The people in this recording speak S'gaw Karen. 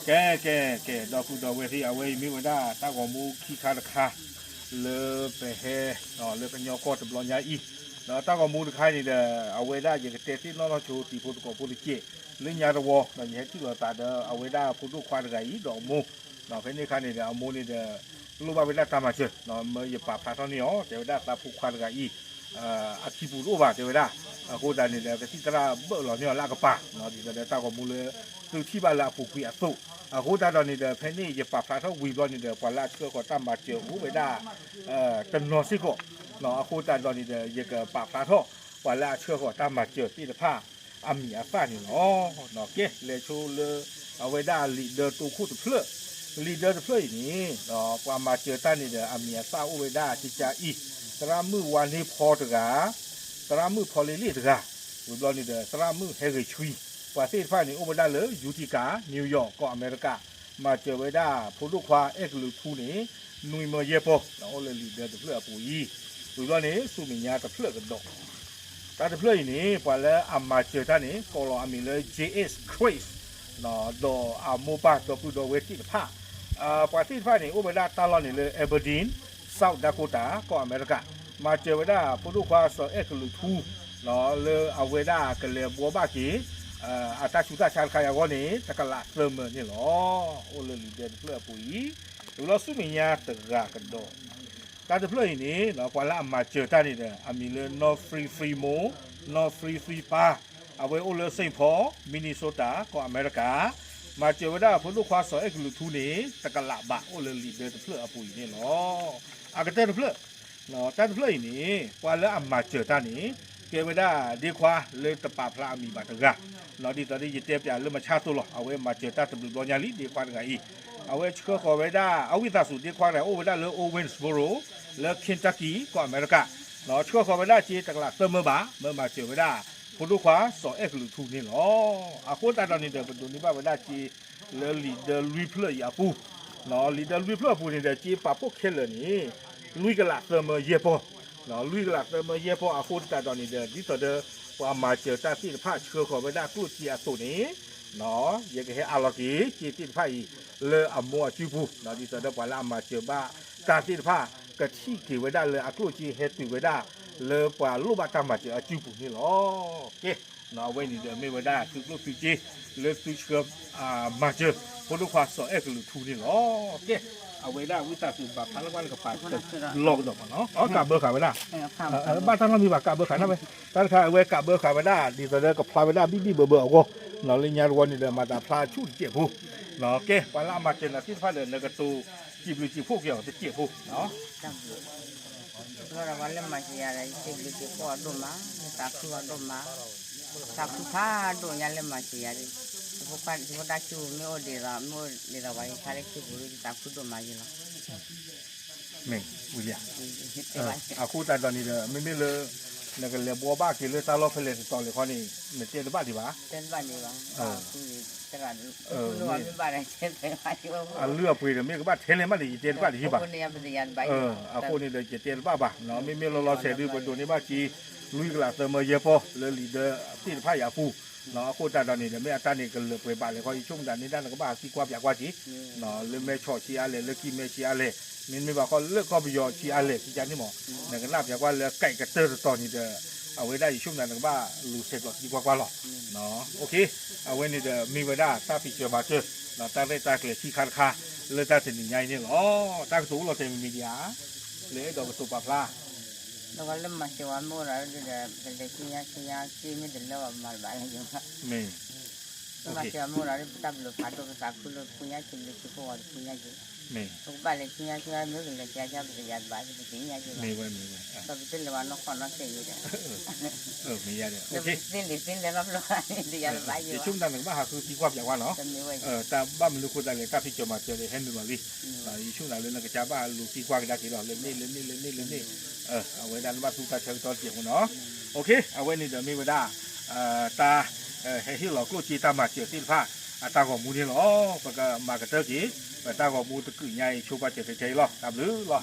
ကဲ ကဲ ကဲ ဒီပုၢ်ဒီဝဲၢ်သ့ၣ် အဝဲအံၤမ့ၢ်ဝဲဒၣ်တၢ်ဂီၤမူခံခါတခါ လၢပဟဲ လၢကညီကီၢ်တဘျီညါအံၤ, ဒီးတၢ်ဂီၤမူတခါအံၤန့ၣ်ဒီး အဝဲဒၣ်ယကတဲသ့ၣ်နီၣ်ထီၣ်ဆိတံၤဖိသကိးဖိတက့ၢ်, လၢညါတဝီ ဒီးယဟဲထံၣ်လိာ်သးဒီးအဝဲဒၣ်ဖိဒိၣ်ခွါတဂၤအံၤဒီးအမိၢ်, ဒီးဖဲန့ၣ်အခါန့ၣ်ဒီးအမိၢ်န့ၣ်ဒီး လိၣ်ဘၣ်ဝဲဒၣ်တၢ်မၤစၢၤ, မၢယပာ်ဖျါထီၣ်န့ၢ်အီၤ တဲဝဲဒၣ်သးဖိခွါတဂၤအံၤ အခံပူၤတအိၣ်ဘၣ် တဲဝဲဒၣ်, အဃိသတးန့ၣ်ဒီး ကသံၣ်သရၣ်ဘၢၣ်လီၤန့ၢ်အီၤလၢအကပၤ, ဒ်သိးဒီးတၢ်ဂီၤမူလၢ သုထံၣ်ဘၣ်လၢအပူၤကွံာ်အသိး, အဃိသတးဒီးန့ၣ်ဒီး ဖဲန့ၣ်ယပာ်ဖျါထီၣ်ဝံၤဘျီန့ၣ်ဒီး ပှၤလၢအဆှၢဃီၤတၢ်မၤစၢၤအိၣ်ဝဲဒၣ် တနီၤစ့ၢ်ကီး, အဃိသတးဒီးန့ၣ်ဒီး ယကပာ်ဖျါထီၣ် ပှၤလၢအဆှၢဃီၤတၢ်မၤစၢၤသ့ၣ်တဖၣ် အမံၤအသၣ်န့ၣ်လီၤ. ကဲ လဲၤဆိလၢ အဝဲဒၣ်လံာ်ဒၢတိခိၣ်တဖျၢၣ်, လံာ်ဒၢတဖျၢၣ်အံၤန့ၣ် ပှၤမၤစၢၤတၢ်န့ၣ်ဒီး အမံၤအသၣ်အိၣ်ဝဲဒၣ်ကကါအံၤ, သရၣ်မုၣ်ဝါန့ၢ်ဖီတဂၤ, သရၣ်မုၣ်ဖီလ့လ့ၣ်တဂၤ, ဝံၤဘျီန့ၣ်ဒီး သရၣ်မုၣ်ဟဲဂ့ၤဆှံ, ပှၤသ့ၣ်တဖၣ်န့ၣ် အိၣ်ဝဲဒၣ်လၢ Utica, New York ကီၢ်အမဲရကၤ, မၤစၢၤဝဲဒၣ်ဖိဒိၣ်ခွါအဲၣ်ကလုာ်ထူန့ၣ် နွံမၢယဲၢ်ပီၢ် အိၣ်လၢလံာ်ဒၢတဖျၢၣ်အပူၤအံၤ, ဝံၤဘျီန့ၣ် ဆူမဲာ်ညါတဖျၢၣ်ကဒီး တၢ်တဖျၢၣ်အံၤန့ၣ် ပှၤလၢအမၤစၢၤတၢ်န့ၣ် ကိးလီၤအမံၤလၢ J S Chris ဒီးအမိၢ်ပၢ်ဒီပုၢ်ဒီဝဲၢ်သ့ၣ်တဖၣ်, ပှၤသ့ၣ်တဖၣ်န့ၣ် အိၣ်ဝဲဒၣ်တၢ်လီၢ်န့ၣ်လၢ Aberdeen, South Dakota ကီၢ်အမဲရကၤ, မၤစၢၤဝဲဒၣ်ဖိဒိၣ်ခွါစီၤအဲၣ်ကလုာ်ထူ လၢအဝဲဒၣ်ကလဲၤဘှီဘၣ်က့ၤ အတၢ်ဆူးတၢ်ဆါတခါအံၤအဂီၢ်န့ၣ် တကလးသၢမၢန့ၣ်လီၤ. အိၣ်လၢလံာ်ဒၢတဖျၢၣ်အပူၤအံၤ, ဝံၤလီၤဆူမဲာ်ညါတဂၤကဒီး တၢ်တဖျၢၣ်အံၤန့ၣ် ပှၤလၢအမၤစၢၤတၢ်န့ၣ်ဒီး အမံၤလၢ နီၢ်ဖရံဖရံမိၢ်, နီၢ်ဖရံဖရံပၢ်, အဝဲအိၣ်လၢ Saint Paul, Minnesota ကီၢ်အမဲရကၤ, မၤစၢၤဝဲဒၣ်ဖိဒိၣ်ခွါစီၤအဲၣ်ကလုာ်ထူန့ၣ် တကလးဘး အိၣ်လၢလံာ်ဒၢတဖျၢၣ်အပူၤအံၤန့ၣ်လီၤ. အကတၢၢ်တဖျၢၣ် တၢ်တဖျၢၣ်အံၤန့ၣ် ပှၤလၢအမၤစၢၤတၢ်န့ၣ် ကဲဝဲဒၣ်ဒ့ခွါလၢတပာ်ဖျါအမံၤဘၣ်တဂၤ, ဒ်သိးဒီးယတဲပၠးလၢမုၢ်ဆါသိးလီၤ. အဝဲမၤစၢၤတၢ်တဘျုးဘျီညါလံ ဒ့ခွါတဂၤအံၤ, အဝဲဆှၢဃီၤဝဲဒၣ် အဝံသးစူၤဒ့ခွါတဂၤအိၣ်ဝဲဒၣ်လၢ Owensboro လၢ Kentucky ကီၢ်အမဲရကၤ, ဆှၢဃီၤဝဲဒၣ်စ့တကလးသၢမၢဘး မၢမၤစၢၤဝဲဒၣ် ဖိဒိၣ်ခွါစီၤအဲၣ်ကလုာ်ထူန့ၣ်လီၤ. အဃိသတးဒီးန့ၣ်ဒီး ပဒိးန့ၢ်ဘၣ်ဝဲဒၣ်စ့ လၢလံာ်ဒၢလွံၢ်ဖျၢၣ်အံၤအပူၤ, လံာ်ဒၢလွံၢ်ဖျၢၣ်အပူၤန့ၣ်ဒီး စ့ပာ်ဖှိၣ်ခဲလၢာ်န့ၣ် လွံၢ်ကလးသၢမၢယဲၢ်ပီၢ်, လွံၢ်ကလးသၢမၢယဲၢ်ပီၢ်အဃိသတးဒီးန့ၣ်ဒီး ဒ်သိးဒီး ပှၤမၤစၢၤတၢ်သ့ၣ်တဖၣ်ဆှၢဃီၤဝဲဒၣ်ကျိၣ်စ့အသိးန့ၣ် ယကဟဲအးလီၤက့ၤစ့သ့ၣ်တဖၣ်အံၤ လၢအမိၢ်အစုပူၤ, ဒ်သိးဒီးပှၤလၢအမၤစၢၤဘၣ်တၢ်သ့ၣ်တဖၣ် ကထံၣ်က့ၤဝဲဒၣ်လၢအကျိၣ်စ့ဟဲတုၤဝဲဒၣ် လၢပှၤလိၣ်ဘၣ်တၢ်မၤစၢၤအစုပူၤန့ၣ်လီၤ. ကဲ အဝဲန့ၣ်ဒီးမ့ၢ်ဝဲဒၣ်သုကျိၣ်သုစ့ လၢသုဆှၢ မၤစၢၤ ဖိဒိၣ်ခွါစီၤအဲၣ်ကလုာ်ထူန့ၣ်လီၤ. ကဲ အဝဲဒၣ်ဝံသးစူၤဘၣ်ဖျါလၢပှၤနကပၤ လီၤကဒီးမးနီၤ အကးဘၢဃာ်ဝဲဒၣ် ဘၣ်တၢ်နီတမံၤဘၣ် ကးဘၢဃာ်ဒၣ်ဝဲ, တၢ်တခါအဝဲကးဘၢဃာ်ဝဲဒၣ် ဒ်သိးဒီးကဖျါဝဲဒၣ်ဘံၣ်ဘံၣ်ဘၢဘၢအဂီၢ်, လၢညါတဝီန့ၣ်ဒီး မၤသးဖျါဆူၣ်တစဲးဖိ, ကဲ ပှၤလၢအမၤစၢၤနၤသ့ၣ်တဖၣ်ဒီး နကတိၤစံးဘျုးစံးဖှိၣ်က့ၤအီၤတစဲးဖိ လီၤဒီးပှၤလၢမၤစၢၤယၤဒီး ယစံးဘျုးစံးဖှိၣ်အီၤဒိၣ်မး, ယသးခုဖးဒိၣ်ညါလၢမၤစၢၤယၤဒီး, ယဖိခွါယဖိတၢ်စုပူၤမ့ၢ်အိၣ်ဒ်သိး မ့ၢ်အိၣ်ဒ်သိးပှၤယဖါလၢစုပူၤဒီး ယသးခုဒိၣ်မးယဲလီၤ. မ့ၢ်ဝံၤလံဧါ, အဃိသတးဒီးန့ၣ်ဒီး မ့မ့ၢ်လၢ နကလဲၤဘှီဘၣ်က့ၤလၢတၢ်လီၢ်ဖဲလဲၣ်တတီၤလဲၣ်ခီန့ၣ် နတဲတဘၣ်ဒံးဘၣ်, တဲတဘၣ်ဒံးဘၣ်, အလုၢ်အပှ့ၤဒီးမ့ၢ်ကဘၣ်ထဲလဲၣ်မးန့ၣ် ယတဲတဘၣ်ဒံးဘၣ်, အဃိန့ၣ်ဒီး ယတဲတဘၣ်ဘၣ်, မ့မ့ၢ်လီၤလီၤဆဲးဒုး ပဒိးန့ၢ်ဘၣ်က့ၤ လွံၢ်ကလးသၢမၢယဲၢ်ပီၢ် လၢလံာ်ဒၢသ့ၣ်တဖၣ်အံၤအပူၤ, အဃိသတးဒီးန့ၣ်ဒီး မ့ၢ်အတၢ်န့ၣ်ကလၢာ်ပှဲၤဘၣ်လဲၣ်ခီ ယဆိကမိၣ်သးန့ၣ်ဒၣ်နကဘၣ်သံကွၢ်ပၠးကွၢ်က့ၤ, လၢမဲဆီးဆံးအါလဲၣ် လၢကံၢ်မဲဆံးအါလဲၣ်, မ့မ့ၢ်ဘၣ်ခီလၢကီၢ်ပယီၤဆံးအါလဲၣ် ခံကန့ၣ်မး, နကနၣ်ပၠးကွၢ်လၢကဲးကတၢၢ်တတီၤန့ၣ်ဒီး အဝဲဒၣ်ယဆိကမိၣ်သးနကဘၣ်လူၤဆဲးကျိးသံကွၢ်ကွၢ်လီၤ. အဝဲန့ၣ်ဒီးမ့ၢ်ဝဲဒၣ်တၢ်ဖံးစၢၤမၤစၢၤ ဒီးတၢ်ရဲၣ်တၢ်ကျဲၤခံခါတခါ လၢတၢ်တနံၤညါအံၤန့ၣ်လီၤ. တၢ်ကတိၤအိၣ်လီၤတဲာ်မံၤမံၤဒံးဧါ, လၢအဲၣ်ဒိးကတိၤပာ်ဖျါ ဒီးပှၤလၢမၤစၢၤဝဲမ့ၢ်အိၣ်ဒီးဒီး ပလဲၤဆူညါဆူညါက့မ့ၢ်တလၢဘၣ်မၤတဘၣ်လၢယိၤဘၣ်, မ့ၢ် ပမၤစၢၤဝဲမ့ၢ်အိၣ်ဒီး ပတၢ်ဘျုးဖးဒိၣ် ပသးခုလၢပှၤညါက့ၤဘျုးက့ၤဖှိၣ်ဝဲတပှၤညါက့ၤ, ပကဘၣ်လဲၤဆူညါဆူညါ မ့ၢ်ကလဲၤဆူညါဆူညါ ပတသ့ၣ်ညါက့ၤဘၣ်, ဒီးပတလဲၤဝဲနီၢ်ခီၣ်နီၢ်စဲးယံၤဒီး မ့ၢ်ယါဒီး ပသ့လံာ်သ့လဲၢ်နီတဘျီဘၣ်န့ၣ် တယၤတဘၣ်ယံၤဘၣ်, ယဆိကမိၣ်သးနကဘၣ်ဟးဃုသံကွၢ်ပၠးကွၢ်နီၤ, တၢ်ဘၣ်မနုၤဃိသတးလဲၣ် တၢ်ဖံးစၢၤမၤစၢၤဒီးဟဲနုာ်လီၤလံ, ယဆိကမိၣ်သးလၢနကစၢ်ဘၣ်လူၤသံကွၢ်ကဒါက့ၤလီၤ လၢန့ၣ်လၢန့ၣ်လၢန့ၣ်လၢန့ၣ်, အဝဲဒၣ်နဘၣ်သူတၢ်ဆၢကတီၢ်တစဲးဖိနီၤ, အဝဲန့ၣ်ဒီးမ့ၢ်ဝဲဒၣ် တၢ် ဟဲဟ့ၣ်လီၤကျိၣ်စ့တၢ်မၤစၢၤသ့ၣ်တဖၣ် အတၢ်ဂီၤမူန့ၣ်လီၤ. ပကမၤကတၢၢ်က့ၤ ပတၢ်ဂီၤမူတကုာ်ညါအံၤ ဆိပာ်စၢၤထဲထဲအံၤလီၤ. တၢ်ဘျုးလီၤ.